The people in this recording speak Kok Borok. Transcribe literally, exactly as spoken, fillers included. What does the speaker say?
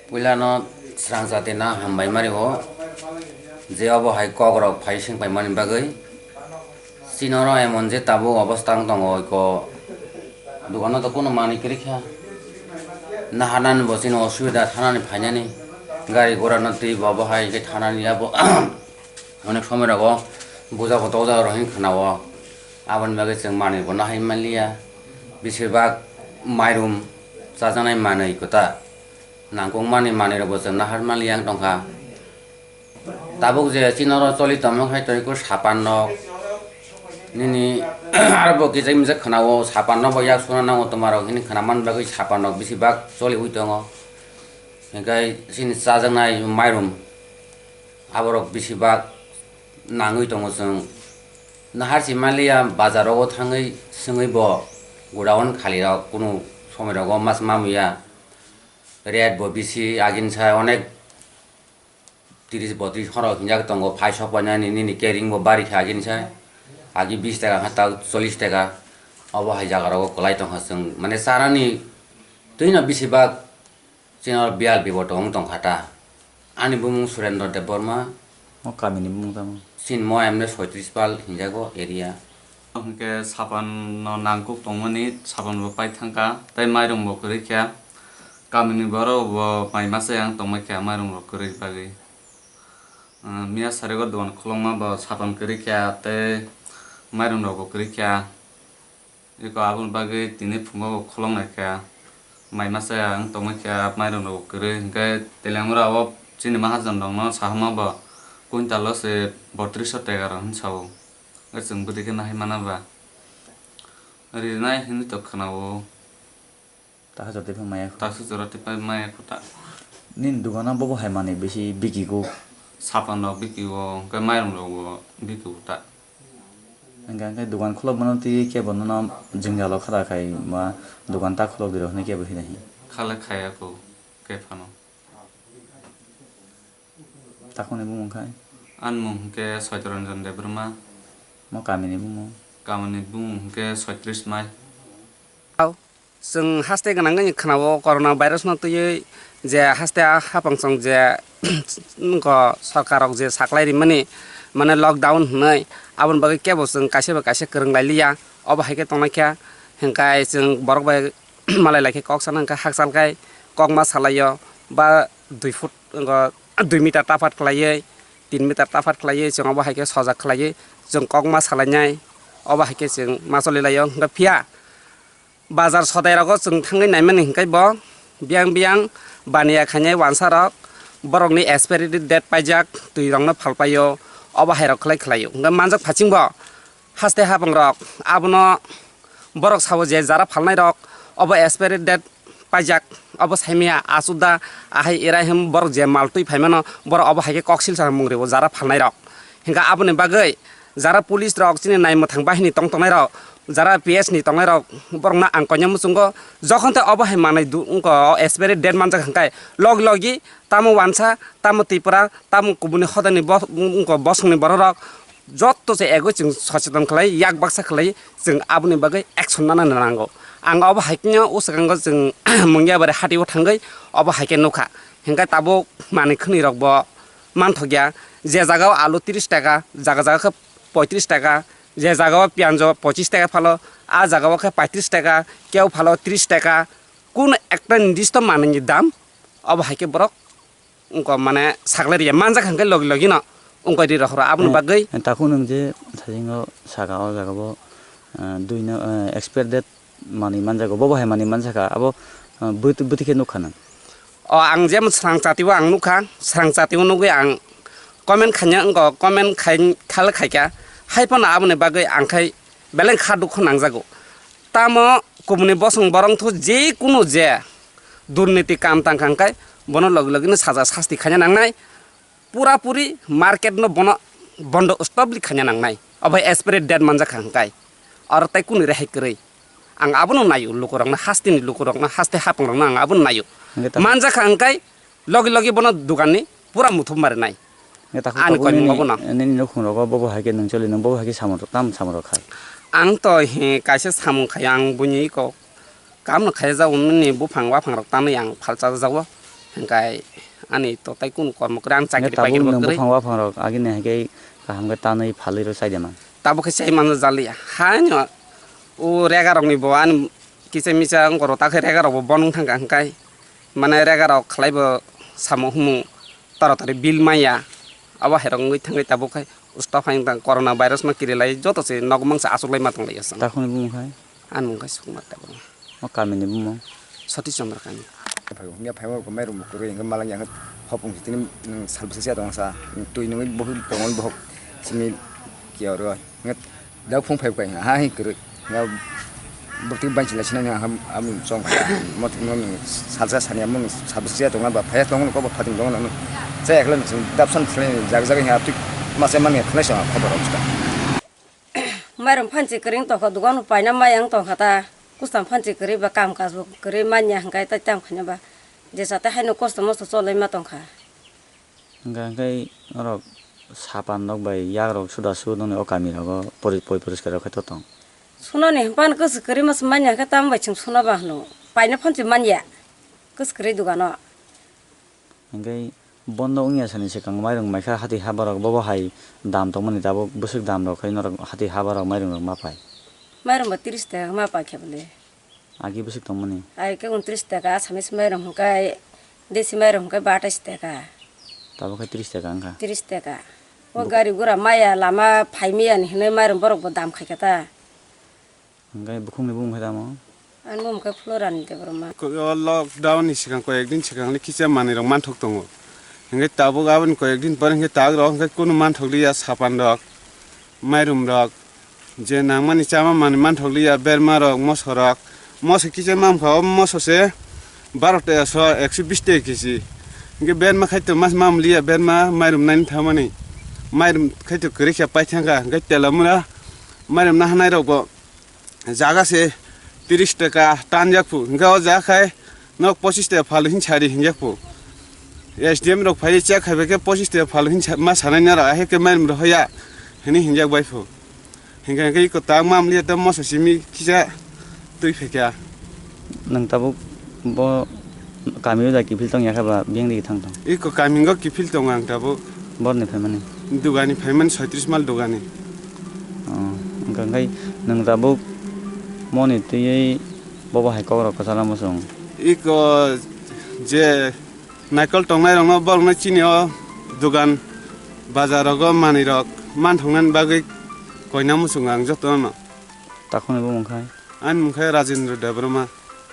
Puilano srang jati no hambai mari o, je obo hai kok rok phai sing paimani bagwi. Chini oro emon je tabuk obostha wng tongo, oiko dogano to kunu manwi kwrwi kha. Naharnani bo chini osubida thanani phainani, gari gora no twi bo obo hai khe thanani abo onek somoi rogo buja bo tokjak rok hinwi khna o. Aboni bagwi chwng manwi bo nahai manliya, besibak mairum chajaknai manwi kwtal. Nangkukmani manwirokbo chwng nahar manliya wng tongkha. Tabuk je chini oro choli tongma khai tongwi khe sapan rok. Nini aro bo kisa misa khwna o, sapan rok bo yak suna nango twma rok hini khwna man bagwi sapan rok bisi bak choli ui tongo. Hinkhe chini chajaknai mairum aborok bisi bak nangwi tongo chwng. Nahar si manliya bazar rogo thangwi swngwi bo godown khali rok kunu somoi rogo mas mamuya. Rate bo bisi agini sai onek tris botris horo hinjak tongo, phai sok painani nini carrying bo bari kha agini sai. Agi bis taka kha ta chollish taka. Obo hai jaga rogo kwlai tongkha chwng, mane chanani twino bisi bak chini oro biyal biboto wng tongkha ta. Ani bumung Surendra Debbarma. O kamini bumung tamo? Sinmo M N soitris pal hinjago area. Hwnkhe sapan no nangkuk tongmani, sapan bo pai thangkha, tei mairum bo kwrwi kha. Kamini borok bo mai masa yang tongmai kha mairum rok kwrwi bagwi. Ah, miya sarigo dogan khulokma bo sapan kwrwi kha tei mairum rok bo kwrwi kha. Eko aboni bagwi tini phungo bo khuloknai kha, mai masa ang tongmai kha, mairum rok kwrwi, hinkhe teleng ura o chini mahajon rok no sahama bo quintal o se botris so tega rok hinwi sao, chwng bwtwi khe nahai mana ba rinai hinwi to khwna o. Taksa jora tei maya kho. Taksa jora tei maya kho ta. Nini dogano bobo hai manwi bisi bikikgo? Sapan rok bikikgo, hinkhe mairum rok bo bikikgo ta. Hingkha khe dogan khulokmano twi kebo nono jwngjalo khara khai ma dogan ta khulok di rw hwnwi kebo hwnwi. Khala khaya kho khe phano. Takhukni bumung khai? Ani mung hwnkhe Soitoranjan Debbarma. Mo kamini bumung? Kamini bumung hwnkhe Soitris Mai. Chwng haste gwnangwi khwnao corona virus no twiwi je haste a hapang chwng je nokho sorkar rok je saklai rimani mane lockdown hwnwi aboni bagwi kebo chwng kaisa bai kaisa kwrwng lai liya obo hai khe tongnaikha hwnkhe chwng borok bai malai lai khe kok sana hwnkhe hakchal khai kok ma salaio ba dui foot wngkha dui meter tapat khlaiwi tin meter tapat khlaiwi chwng obo hai khe sojak khlaiwi chwng kok ma salainai obo hai khe chwng ma choli laio hwnkhe phiya Bazar sodai rogo chwng thangwi naimani hwnkhe bo biyang biyang baniya khainai wansa rok borokni expiry date paijak twi rokno phalpaio obo hai rok khlai khlaio hwnkhe manjak phachingbo haste hapang rok abono borok sabo je jara phalnai rok obo expiry date paijak obo saimaya achuda ahai erai hwn borok je mal twi phaimano borok obo hai khe koksil sa mung rwo jara phalnai rok hwnkhe aboni bagwi Jara police rok chini nai mwthang bahini tong tongnai rok, jara P S ni tongnai rok, borok no ang koinai muchungo jokhon tei obo hai manwi du-, wngkha o expiry date manjak hwnkhe logi logi tamo wansa, tamo Tripura, tamo kubuni hodani bo-, wngkha bosongni borok rok joto se egoi chwng socheton khlai, yak baksa khlai chwng aboni bagwi action nana nango. Ang obo hai khe o swkango chwng Mungiabari hati o thangwi obo hai khe nukha. Hwnkhe tabuk manwi khwnwi rok bo manthokya, je jaga o alu tris taka, jaga jaga khe poitris taka, je jaga o piyanjo pochis taka phalo, a jaga o khe paitris taka, keu phalo tris taka, kun ekta nirdisto manwi ni dam, obo hai khe borok wngkha mane saklai rwya manjak hwnkhe logi logi no wngkha ri rohoro aboni bagwi. Takhuk nwng je sajingo saka o jaga bo, ah, dui no, ah, expire date manwi manjago, bobo hai manwi manjakha, abo, ah, bwtwi, bwtwi khe nukha nang? O, ang jemon swrang chati o ang nukha, swrang chati o nugwi ang comment khaina wngkha, comment khai, khal khaikha, hai phano aboni bagwi ang khai belai kha dukhu nangjago. Tamo kubuni bosong borok thu je kunu je durniti kam tangkha hwnkhe bono logi logi no saja sasti khaina nangnai. Pura puri market no bono bondo stop li khaina nangnai. Obo expiry date manjak kha hwnkhe. Oro tei kunu rehai kwrwi. Ang abono naio lukurokno, hasteni lukurokno, haste hapangrokno ang abono naio. Hwnkhe ta- Manjak kha hwnkhe logi logi bono doganni pura muthub marinai. Hwnkhe takhuk ani tabuk koimung nini, abono. Nini nukhungrogo bobo hai khe nwng choli, nwng bobo hai khe samung rok, tam samung rok khai? Ang to he kaisa samung khai, ang buini iko Kamno khaijak nini buphang waphang rok tanwi ang phalcha jago. Hingkai ani to tai kunu kormo kwrwi, ang chakri tabuk paikhe bo nwng kwrwi. Buphang waphang rok agini hai khe kaham khe tanwi phalwi rw chai de man. Tabuk khe chai mano jaliya. Haino o rega rokni bo ani kisa misa wngkoro ta khe rega rok bo bon wng thangkha hingkai. Mane rega rok khlai bo samo humu tara tari bill maya. Abo hai rok wngwi thangwi tabuk khai usta phai wng tang corona virus no kirilai joto se nok mangsa achuklai ma tong lai aswk. Takhoni bumung khai? Ani mung khai Sukumar Debbarma. O kamini bumung? Satish Chandra kami. Phai hwnkhe phai mairum bo kwrwi hwnkhe malangya hwnkhe hopung tini nwng sal bwsa siya tongsa twi nungwi bohok tongo bohok simi kiya oro hwnkhe da phung phai kai ha hi kwrwi. Ya bwtwi banchi lai sinani ha am chong kha mo tini salsa sani amung sal bwsa siya tongo ba phaya tongo ko ba phating tongo no cha ekla nwng dapsan phlai jaga jaga ha twi masa mani phlai sa khobor amska. Mairum phanchi kwrwi wng tongkha, dogan bo paina maya wng tongkha ta. Kustam phanchi kwrwi ba kam kaj bo kwrwi manya hwnkhe tei tamo khaina ba. Jesa tei haino kosto mosto cholai ma tongkha. Hwnkhe, hwnkhe norok sapan rok bai yak rok suda su nongni o kami rogo pori-, poi poriskar rok khai to tong. Sunani hwnpan kwswk kwrwi masa manya hwnkhe tamo bai chwng suna ba hwno. Paina phanchi manya kwswk kwrwi dogano. Hingke bondo wngya sani swkang mairung maikha hati habarok bobo hai dam tongmani tabuk bwswk dam rok khai norok hati habarok mairung rok ma pai. Mairung bo tris taka ma pai khe bole. Agi bwswk tongmani? Ai khe untris taka Assamese mairung hwnkhe desi mairung hwnkhe bo atais taka. Tabuk khe tris taka wngkha. Tris taka. O gari gura maya lama phai maya ni hinwi mairung borok bo dam khai kha ta. Hingke bukhukni bumung khe tamo? Ani bumung khe Florani Debbarma. Ko-, o lockdown ni swkang koi ek din swkang le kisa manwi rok manthok tongo. Hingke tabuk aboni koi ek din pore hingke tabuk rok hingke kunu manthok liya sapan rok, mairum rok, je nangmani chama manwi manthok liya berma rok, moso rok. Moso kisa mamkha o moso se baro taka so ekso bis taka kisi. Hingke berma khai to mas mam liya berma mairum nani thamani. Mairum khai to kwrwi khe pai thangkha hingke tela mura mairum nahanai rok bo. Jaga se tris taka tanjak phu, hingke o jaga khai nok pochis taka phalu hin sari hinjak phu. S D M rok phai check khai bai khe pochis taka phalu hin sa-, ma sanai naro, ahai khe mairum rw hoya hinwi hinjak bai phu. Hingke hingke iko tak mam liya ta moso simi kisa twi phai kha. Nwng tabuk bo kami o da kiphil tong ya khe ba biyang digi thang thang? Iko kami o kiphil tongo ang tabuk. Borni phaimani? Dugani phaimani soitris mal dugani. Oh, hwnkha hwnkhe nwng tabuk moni twiwi bobo hai kokrok kwchalo muchung? Iko je naikol tongnai rokno borokno chini o dugan bazar rogo manwi rok manthoknani bagwi koina muchungo ang jotono. Takhukni bumung khai? Ani mung khai Rajendra Debbarma.